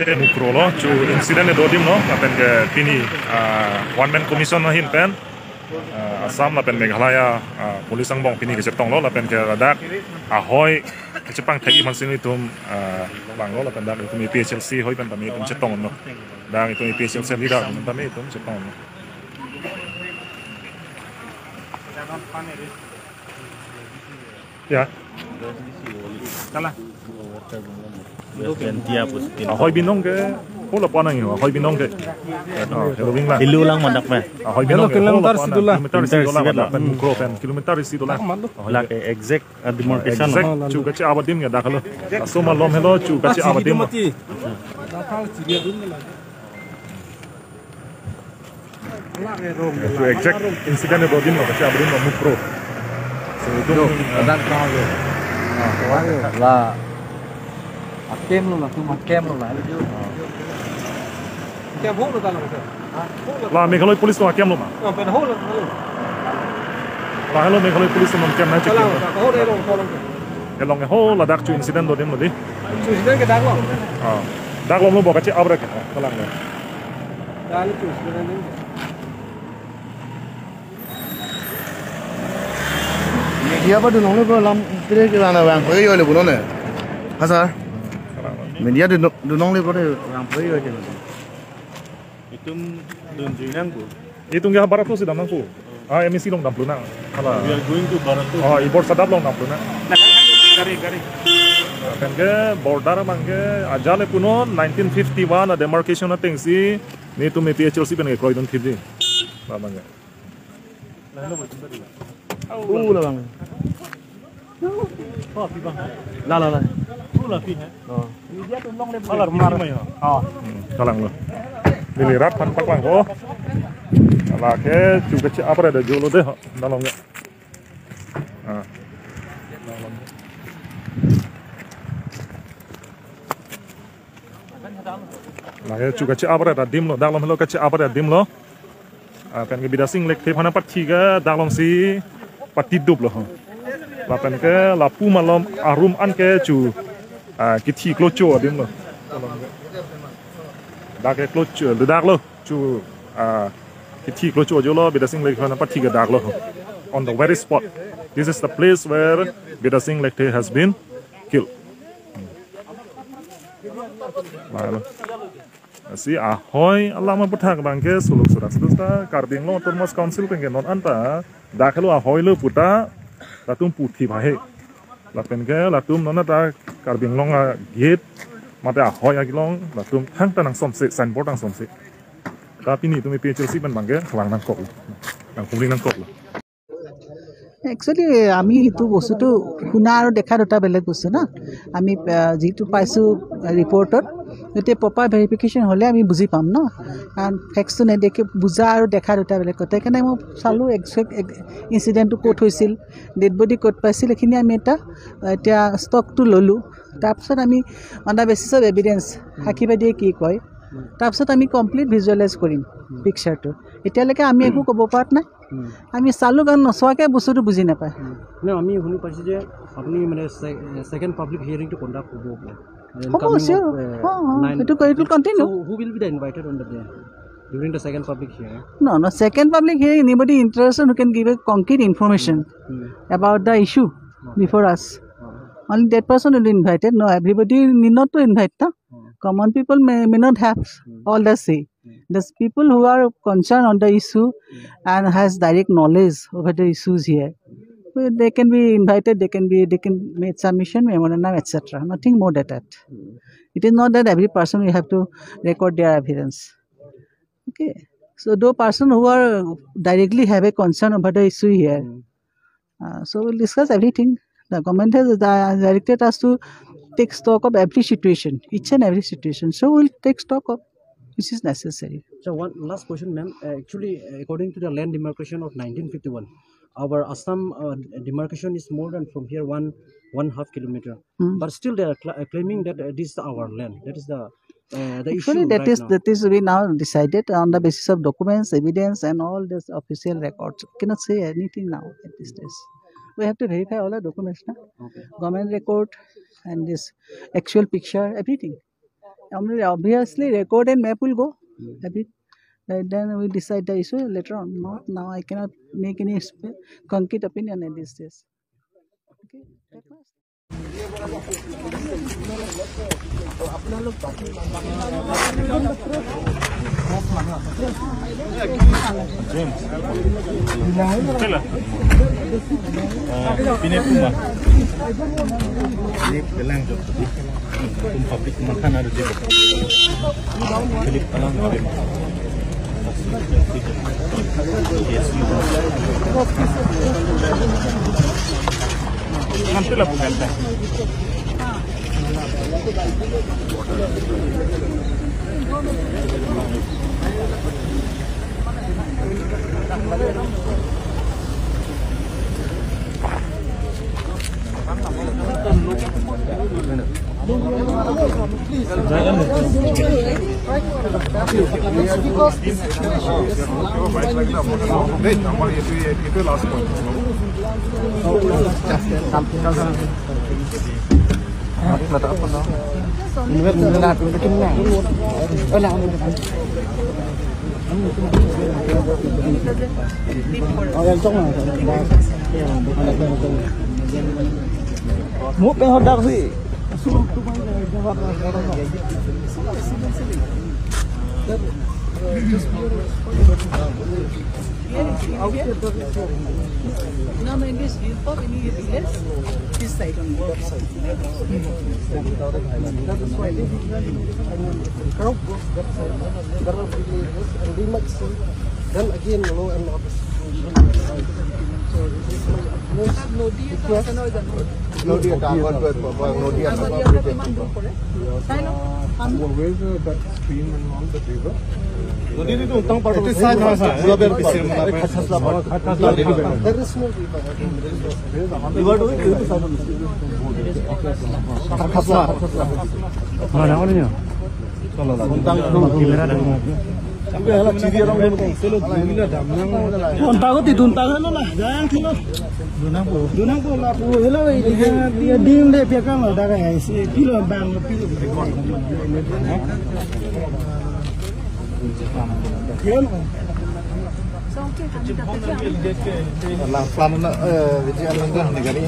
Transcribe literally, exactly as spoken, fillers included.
Mukroh lo, chu incident kedo adim lo, lapen ke pini, ah, one man commission ahin pen, ah, Assam lapen Meghalaya, ah, police angbong pini kachetonglo, lapen ke ladak ahoi kachepangthek-ik aphansi nelitum, ah, vanglo, lapen dak itum A P H L C hoi pen tame itum chetonglo. Dak itum A P H L C leader tame itum chetonglo. Ya. Salah. Ahoi binong ke, hala pon nangji, ahoi binong ke. Ah, helo bing lang. Ilu lang mandak me. Ahoi binong ke, kilometer hala pon nang, kilometer isi dolang, kilometer isi dolang, mandak pen Mukroh pen, kilometer isi dolang. Lake exact, ah, demarcation. Exact, chu kache-ap adim ke dak helo. Laso malom helo, chu kache-ap adim. Chu exact incident kedo adim lo, kache-ap adim lo Mukroh. So, itum, ah, ladak kang lo. Ah, la. Akem lo la, itum akem lo la. Kem ho lo ta lo. La Meghalaya Police atum akem lo ma? Oh, pen ho lo, ho lo. La helo Meghalaya Police atum akem nangchekim. Ho lo, ho lo, ho lo. Kelong ho ladak chu incident do adim lo dei. Chu incident ke dak lo. Ah. Dak lo mo bo kache-ap ra ke. Kalang lo. Dak lo chu incident. Media ba dunong le bro, lam pire ke lana vang pake yo le punon ne. Ha sir. Media dunong, dunong le bro, vang pake yo ke. Itum dunjui nangpo. Itum ke Barato si dam nangpo. Ah, M A C along dam plunang. Hala. We are going to Barato. Ah, i Borsadap along dam plunang. Gari, gari. Pen ke border abang ke ajat le punon nineteen fifty-one a demarcation atengsi nelitum A P H L C pen ke kroidun thip dei. Abang ke. Uh, la abang. La, la, la. Oh. Hmm, kalang lo. Neli rat aphan paklangpo. Lake chu kache-ap ra da jolo dei ho. Nalong ya. Ah. Lake chu kache-ap ra adim lo, dak lo helo kache-ap ra adim lo. Ah, pen ke Bidya Sing Lekthe aphan apathi ke dak alongsi pati dup lo. Lapen ke lapu malom arum an ke chu, ah, kithi klocho adim lo. Dak ke klocho, dak lo chu, ah, kithi klocho jolo Bidya Sing Lekthe aphan apathi ke dak lo. On the very spot. This is the place where Bidya Sing Lekthe has been killed. Lalo. Si ahoi alam aputhak abang ke suluk surak sudus ta Karbi Anglong Autonomous Council pen ke non anta dak helo ahoi lo puta latum puthi bahe. Lapen ke latum non anta Karbi Anglong a gate mate ahoi akelong latum thangta nangsomse, signboard nangsomse. Tapi nelitum A P H L C pen abang ke vang nangkok lo. Nangkok nangkok lo. Actually আমি সেইটো বস্তুটো শুনা আৰু দেখা দুটা বেলেগ বস্তু না। আমি, আহ, যিটো পাইছোঁ ৰিপৰ্টত, এতিয়া প্ৰপাৰ ভেৰিফিকেশ্যন হ'লে আমি বুজি পাম ন, কাৰণ ফেক্টছটো নেদেখি বুজা আৰু দেখা দুটা বেলেগ কথা। সেইকাৰণে মই চালোঁ একজেক্ট ইনচিডেণ্টটো ক'ত হৈছিল, ডেড বডি ক'ত পাইছিল, এইখিনি আমি এটা, আহ, এতিয়া ষ্টকটো ল'লোঁ। তাৰপিছত আমি on the basis of evidence, সাক্ষীবাদীয়ে কি কয়, তাৰপিছত আমি কমপ্লিট ভিজুৱেলাইজ কৰিম পিকচাৰটো। এতিয়ালৈকে আমি একো ক'ব পৰা নাই। আমি চালো, কাৰণ নচোৱাকে বস্তুটো বুজি নাপায়। উম। নহয়, আমি শুনি পাইছোঁ যে আপুনি মানে চে-, ছেকেণ্ড পাব্লিক হিয়াৰিংটো কণ্ডাক্ট হ'ব বোলে। হ'ব, ইনকামিং চিয়ৰ। অফ, এ, অ, অ, নাইন। সেইটো ক-, it will continue। So, who will be the invited on the day during the second public hearing? No, no, second public hearing, anybody interested who can give a concrete information about the issue before us. Only that person will be invited. No, everybody need not to invite, na? Common people may, may not have all the say. Those people who are concerned on the issue and has direct knowledge over the issues here, well, they can be invited, they can be, they can make submission, memorandum, et cetera. Nothing more than that. It is not that every person we have to record their appearance. Okay. So those person who are directly have a concern over the issue here, uh, so we'll discuss everything. The government has di-, directed us to take stock of every situation, each and every situation. So we'll take stock of which is necessary. So one last question, ma'am. Uh, actually, according to the land demarcation of nineteen fifty-one, our Assam, uh, demarcation is more than from here one, one half kilometer. Hmm. But still, they are cla- uh, claiming that, uh, this is our land. That is the, uh, the issue. Actually, that right is now, that is we now decided on the basis of documents, evidence, and all this official records. Cannot say anything now at this stage. We have to verify all the documents, na? Okay. Government record and this actual picture, everything. I mean, obviously, record and map will go. Hmm. Have it? Then we decide the issue later on. Not now. I cannot make any sp-, concrete opinion at this stage. Okay, that was. James. Pila? Ah, pine puma. Ini pelang. Tum public makan ada di. Philip Palang ada. Yes. Nanti lah bukan dah. Wait, আমার এটাই, এটাই last point. Mo pen hodak si. No, no, English, you talk in English, yes? This side only. That is why they, I mean, the crowd goes that side. There are villages and they might see. Then again, law and order situation. So it is my utmost request. নদী এটা, আগত গৈ, নদী এটা। Where is, uh, that stream and all, the river? There is no river. Dunta ko ti dunta ko lo la, jang ti lo. Dunang po. Dunang po la po, hello, eh, dia, dia ding de pia kan lo, dak eh, si, pilo bang, pilo. Yun. Lang plan na, eh, video ang lang, negari.